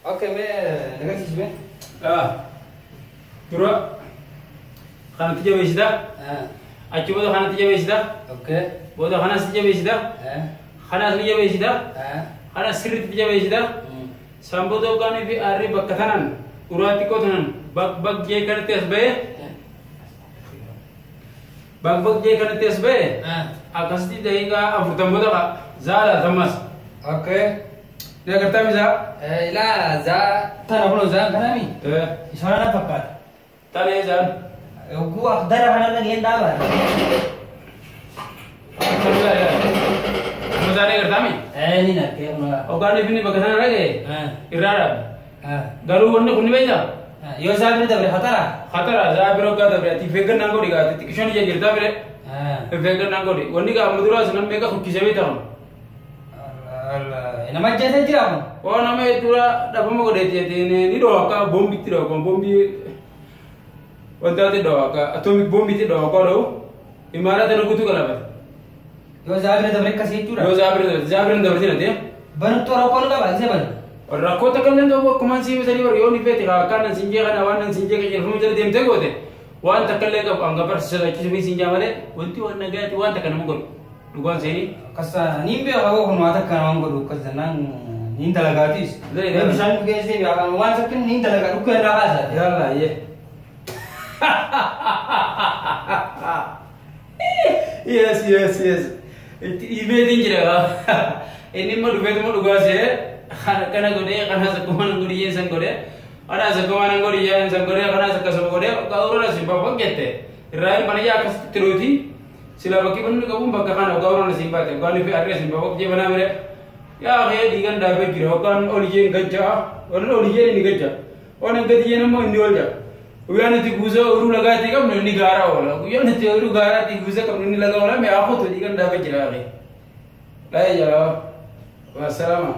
Okay, mee nagarsiisi mee. Dura kanatti jabeessita. Achi booda kanatti jabeessita. Okay. Booda kanas jabeessita. Kanas ni jabeessita. Kanas sirriitti jabeessita. San booda hoggaanii fi aarri bakka tanaan uraa xiqqoo tanan bak bak jee kanatti as ba'ee bak bak jee kanatti as ba'ee akkasitti daqiiqaa 40 booda zaala tammas. Okay. Ni agartaa misaa? Ilaa zaa tana kunoo zaan kanaami. Isaan na fakkaata. Tana isaan. Yogguu dara kanarra gaheen dhaabaa. Amma zaala agartaa mi? Ni narkee kunoo. Hoggaanii fi bakka sana dhaga'e irraa dhaabe. Garuu wanni kun ni beektaa? Yoo zaa bira dabre hatara. Khatara zaa bira hoggaa dabre ati feeggannaan godhi gaa xixiqqishoon ija jirtaa bire. Feeggannaan godhi. Wanni gaa amma duraas namni meeqa kukkisee beektaa? Nama ajjeesee jira kun. Oo nama dura dhabama godheeti ni dhoo akka boombitti dhoo akka boombii wantaatti dhoo akka atoomik boombitti dhoo akka dhoo imaara tana guutuu galafate. Yoo zaa bira dabre akkasii jechuudha. Yoo zaa bira dabre zaa bira dabarsin ati. Banuttuu rakkoon qaba isa banu. Rakkoo takka illee ta'u akkumaan sii misanii bari yoo ni feete akkaan nan siin jee kana waan nan siin jee qajeelfama jala deemtee goote waan takka illee qabu hanga barsiisa sodaachisuu siin jaa malee wanti waan nagaati waan takka nama godhu dhugaan seenii. Akkas niin beeka koo kun waa takka namaan godhu akkas jennaan niin dalagaatiis. Dalagaa. Bishaan geessee waan takka niin dalagaa dhukkee irraa kaasa. Yalla ye. Yes yes yes. Itti dhiibeetiin jira. Inni immoo dhufeetuma dhugaa see kana godhee kanas akkuma nan godhiyee san godhee kanas akkuma nan godhiyee san godhee kanas akkasuma godhee gaa'urra si baafan jette. Irraa hin banayyaa akkasitti tiruuti. Sila bakki bunni qabuun bakka kana gaa'urra si baate gaa'urri fi arree si baafan jee banaa mire. Yaa kee dhiigan daabee jira hoggaan ol jeen gajja'a warri ol jeen inni gajja'a. Waan gadi jeen immoo inni ol ja'a. Guyyaa nuti guusa ooyiruu lagaatti qabnu inni gaaraa oola. Guyyaa nuti ooyiruu gaaraatti guusa qabnu inni laga oola. Mee haa kutu dhiigan daabee jira yaa kee. Laayee jalaa. Wassalaama.